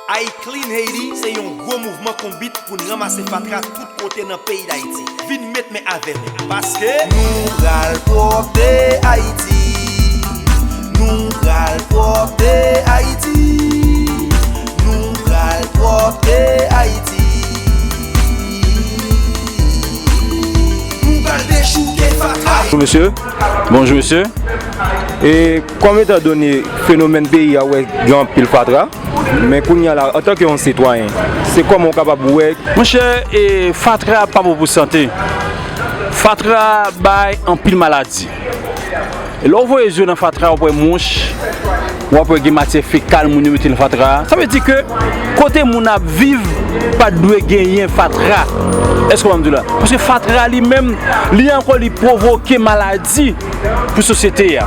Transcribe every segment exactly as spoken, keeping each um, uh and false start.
iClean Haiti se yon gwo mouvman konbit pou n ranmase fatra tout kote nan peyi Dayiti. Vin met men avè nou, paske nou pral pwòpte Ayiti. Nou pral pwòpte Ayiti. Nou pral pwòpte Ayiti. Nou pral dechouke fatra. Bonjou, mesye. Bonjou, mesye. E kòm etan done fenomèn peyi a, wè gen anpil fatra, men kounye a la, antanke yon sitwayen, se kòman w kapab wè? Monchè, e, fatra pa bon pou sante. Fatra bay anpil maladi. E lè w voye zye nan fatra, w ap wè mouch, w ap wè gen matyè fekal moun yo mete nan fatra. Sa vle di ke kote moun ap viv pa t dwe genyen fatra. Èske w konprann m di w la? Paske fatra li menm, li ankò li pwovoke maladi pou sosyete a.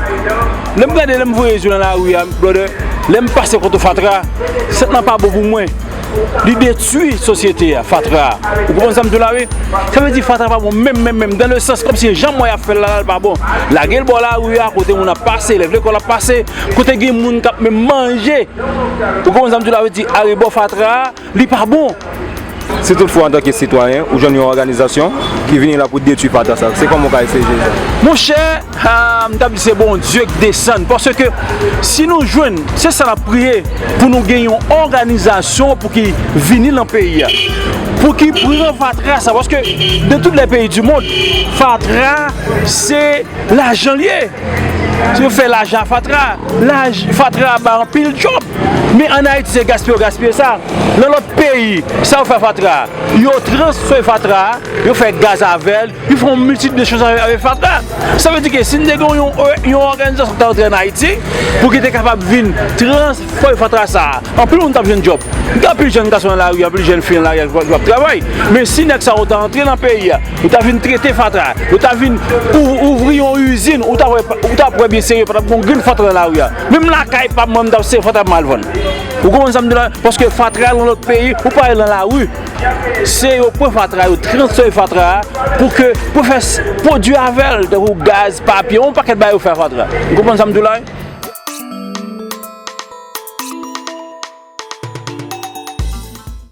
Lè m gade, lè m voye zye nan lari a, brother, lè m pase kote fatra, sant lan pa bon pou mwen. Li detwi sosyete a, fatra a. Ou konprann sa m di w la, wi? Sa vle di fatra pa bon menm, menm, menm. Dan le sans, kòmsi jan mwen ap fè l la, l pa bon. Lage l bò lari a, kote moun ap pase, elèv lekòl ap pase, kote gen moun k ap menm manje. Ou konprann sa m di w la, vle di arebò fatra a, li pa bon. Si toutfwa, antanke sitwayen, ou jwenn yon òganizasyon ki vini la pou detwi fatra sa, se kòman w ka eseye jere sa? Monchè, ah, m t ap di se Bondye k desann. Paske si nou jwenn, se sa n ap priye, pou nou gen yon òganizasyon pou ki vini nan peyi a, pou ki pran fatra sa. Paske dans toutes les pays du monde, fatra se lajan l ye. Yo fè lajan ak fatra. Laj, fatra bay anpil djòb. Men ann Ayiti, se gaspiye yo gaspiye sa. Nan lòt peyi, sa yo fè fatra a? Yo transfòme fatra a, yo fè gaz avè l, yo fè yon miltitid de choz avè, avè fatra. Sa vle di ke si n te gen yon, yon òganizasyon ki ta rantre ann Ayiti, pou ki te kapab vin transfòme fatra sa a, anpil moun t ap jwenn djòb. Gen anpil jèn gason nan lari, anpil jèn fi nan lari a ki p ap travay. Men si nèg sa yo ta antre nan peyi a, yo ta vin trete fatra, yo ta vin ou-, ouvri yon izin, ou ta wè, ou ta wè byen serye, pa t ap gen yon grenn fatra nan lari a. Menm lakay pa m, mwen, m t ap sere fatra pou m al vann. Ou konprann sa m di la? Paske fatra nan lòt peyi, ou pa wè nan lari. Se yo pran fatra, yo transfòme fatra a pou ke, pou fè s-, pwodui avè l, tankou gaz, papye, yon pakèt bagay yo fè ak fatra. Ou konprann sa m di w la?